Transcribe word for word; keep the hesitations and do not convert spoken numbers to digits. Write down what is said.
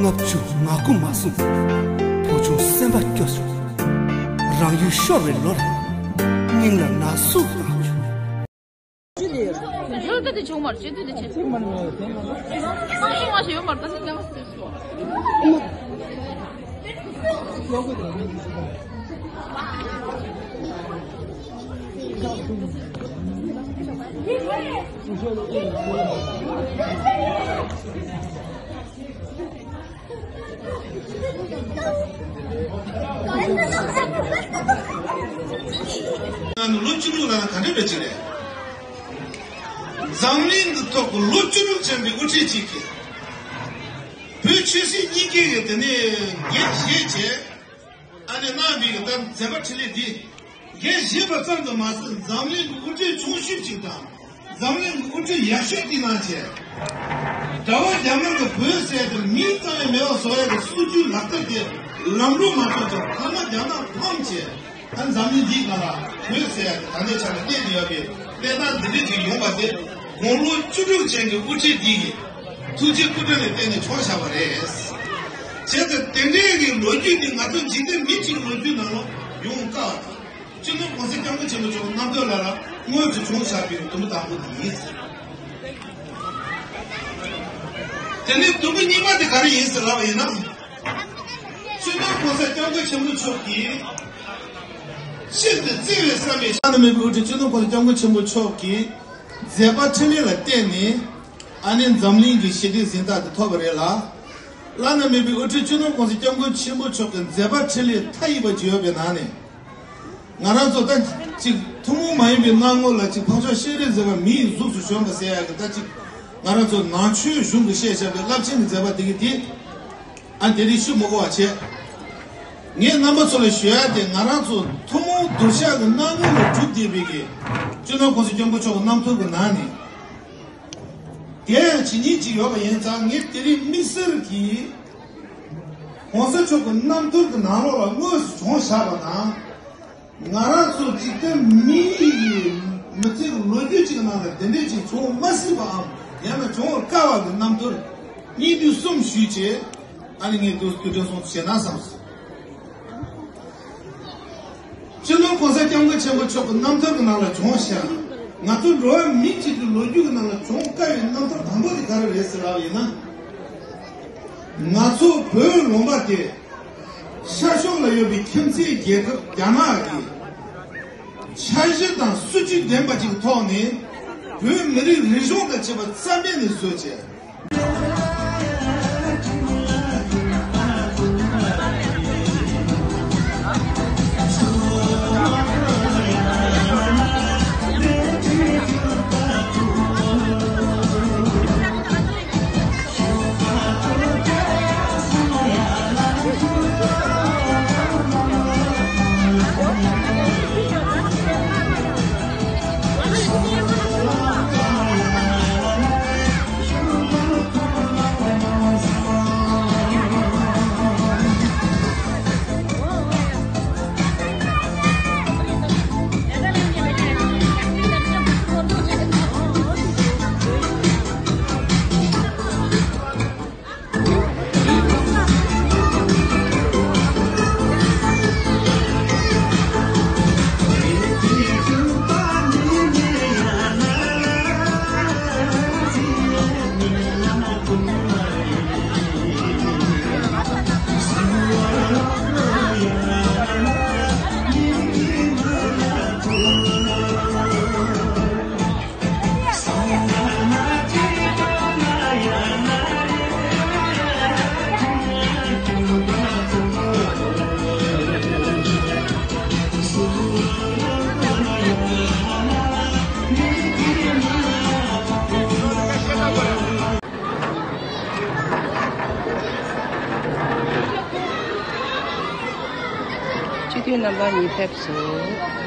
ལྔ་བཅུ་ང་དགུ་མ་སོང་། བུ་ཆུང་སེམས་པ་སྐྱོ་བྱུང་། རང་ཡུལ་ཤོར་བའི་ལོ་རེད། སྙིང་ལ་ན་ཟུག་བཏང་བྱུང་། ཡོད་ད་དེ་བྱུང་མར་བྱེད་དུས་དེ་བྱེད་ཐུབ་མ་རེད། སང་ཞོགས་མ་ཞིག་ཡོད་མར་ད་སེམས་ཀྱང་། ལོ་བཅུ་དྲུག་ལ་ག་འདྲ་འདྲ་ཅིག་རེད། འཛམ་གླིང་གི་ཐོག་གི་ལོ་བཅུ་དྲུག་ཆེན་པོའི་དབུ་ཁྲིད་ཅིག་གིས་བོད་ཆོས་སྲིད་གཉིས་ཀའི་གི་དེ་ནས་འགན་བཞེས་བྱས། ཨ་ནི་གནང་བའི་གི་ད་མཛད་པ་འཕྲིན་ལས་འདི་འགན་བཞེས་པ་ཙམ་དུ་མ་ཟད། འཛམ་གླིང་གི་དབུ་ཁྲིད་ཆུང་ཤོས་ཅིག་དང་། འཛམ་གླིང་གི་དབུ་ཁྲིད་ཡག་ཤོས་དེ་གནང་བྱས། གྲྭ་པ་རྒྱ་དམར་གྱི་བོད་ཟེར་དེ་མིང་ཙམ་ཡང་མེད་པ་བཟོ་ཡག་གི་སྲིད་ཇུས་ལག་བསྟར་དེ་ལམ་ལྷོང་མ་ཐོབ་ཀྱང་། མཐའ་མ་རྒྱ་ནག་ཕམ་བྱས། ཨ་འཛམ་གླིང་འདིའི་ནང་ལ་བོད་ཟེར་ཡག་གི་ད་ལྟའི་ཆ་ལ་གནས་བསྡད་ཡོད་པའི་གནས་སྟངས་འདི་འདྲ་ཅིག་ཡོང་བ་དེ། དགུང་ལོ་བཅུ་དྲུག་ཅན་གྱི་དབུ་ཁྲིད་འདི་ཡིས་ཐུགས་རྗེ་སྐུ་དྲིན་ལ་བརྟེན་ནས་བྱུང་བཞག་པ་རེད། བྱས་ཙང་དེ་འདྲའི་གི་ལོ་རྒྱུས་འདི་ང་ཚོ་འཇིག་རྟེན་མི་གཅིག་ལོ་རྒྱུས་ནང་ལ་ཡོང་དཀའ་བ་དང་། སྤྱི་ནོར་གོང་ས་སྐྱབས་མགོན་ཆེན་པོ་མཆོག་རྣམ་ཐར་ལ་ལ་དངོས་སུ་བྱུང་བཞག་པའི་དུམ་བུ་དང་པོ་འདི་ཡིན། དེ་ནས་དུམ་བུ་གཉིས་པ་དེ་ག་རེ་ཡིན་ཟེར་ལབ་པ་ཡིན་ན། སྤྱི་ནོར་གོང་ས་སྐྱབས་མགོན་ཆེན་པོ་མཆོག་གིས་ཤིན་ཏུ་བརྩེ་བའི་བསམ་པའི་བླ་ན་མེད་པའི་དབུ་ཁྲིད་སྤྱི་ནོར་གོང་ས་སྐྱབས་མགོན་ཆེན་པོ་མཆོག་གིས་མཛད་པ་འཕྲིན་ལས་ལ་བརྟེན་ནས། ཨ་ནི་འཛམ་གླིང་གི་ཞི་བདེ་གཟེངས་རྟགས་དེ་ཐོབ་པ་རེད་ལ། བླ་ན་མེད་པའི་དབུ་ཁྲིད་སྤྱི་ནོར་གོང་ས་སྐྱབས་མགོན་ཆེན་པོ་མཆོག་གི་མཛད་པ་འཕྲིན་ལས་མཐའ་ཡས་པ་ཅིག་ཡོད་པའི་ནང་ནས། ང་རང་ཚོ་ད་ཅིག་ཐུན་མོང་མ་ཡིན་པའི་སྣང་ངོ་ལ་ཅིག་འཕགས་མཆོག་སྤྱན་རས་གཟིགས་པ་མིའི་གཟུགས་སུ་བྱོན་པ་ཟེར་ཡག་གི་ད་ཅིག་ང་རང་ཚོ་ནང་ཆོས་གཞུང་གིས་བཤད་བཞག་པའི་རླབས་ཆེན་གྱི་མཛད་པ་དེ་གི་དེ། ཨ་དེ་རིང་ཞུ་མི་དགོས་པ་བྱས། ངས་རྣམ་པ་ཚོ་ལ་ཞུ་ཡག་དེ། ང་རང་ཚོ་ཐུན་མོང་གདུལ་བྱ་གི་སྣང་ངོ་ལ་གྲུབ་བསྡད་པའི་གི་སྤྱི་ནོར་གོང་ས་སྐྱབས་མགོན་མཆོག་གི་རྣམ་ཐར་གྱི་ནང་ནས། དེ་ཡང་ཇི་སྙེད་ཅིག་ཡོད་པ་ཡིན་ཙང་། ངས་དེ་རིང་དམིགས་བསལ་གྱིས་གོང་ས་མཆོག་གི་རྣམ་ཐར་གྱི་ནང་ལོགས་ལ་དངོས་སུ་བྱུང་བཞག་པ་དང་། ང་རང་ཚོ་འཇིག་རྟེན་མི་ཡི་མི་ཚེ་གི་ལོ་རྒྱུས་ཅིག་ནང་ལ་དེ་འདྲས་ཅིག་བྱུང་མ་སྲིད་པའམ། ཡང་ན་བྱུང་བར་དཀའ་བ་གི་རྣམ་ཐར་སྙིང་བསྡུས་གསུམ་ཞུས་བྱས། ཨ་ནི་ངས་འདུག་དུས་དྲན་སོང་དུ་བྱེད་ན་བསམས་སོང་། སྤྱི་ནོར་གོང་ས་སྐྱབས་མགོན་ཆེན་པོ་མཆོག་གི་རྣམ་ཐར་གྱི་ནང་ལ་བྱུང་ཞིང་། ང་ཚོ་འགྲོ་བ་མི་གཅིག་གི་ལོ་རྒྱུས་ཀྱི་ནང་ལ་བྱུང་དཀའ་བའི་རྣམ་ཐར་དང་པོ་དེ་ག་རེ་རེད་ཟེར་ལབ་པ་ཡིན་ན། ང་ཚོ་བོད་ལུང་པ་དེ་ཤར་ཕྱོགས་ལ་ཡོད་པའི་ཁྱིམ་མཚེས་རྒྱལ་ཁབ་རྒྱ་ནག་གིས་འཆར་གཞི་དང་སྲིད་ཇུས་ལྡན་པ་ཅིག་ཐོག་ནས། བོད་མི་རིགས་རིག་གཞུང་དང་བཅས་པ་རྩ་མེད་ནས་བཟོས་བྱས། སྤྱི་འཐུས་རྣམ་པ་གཉིས་ཕེབས་སོང་།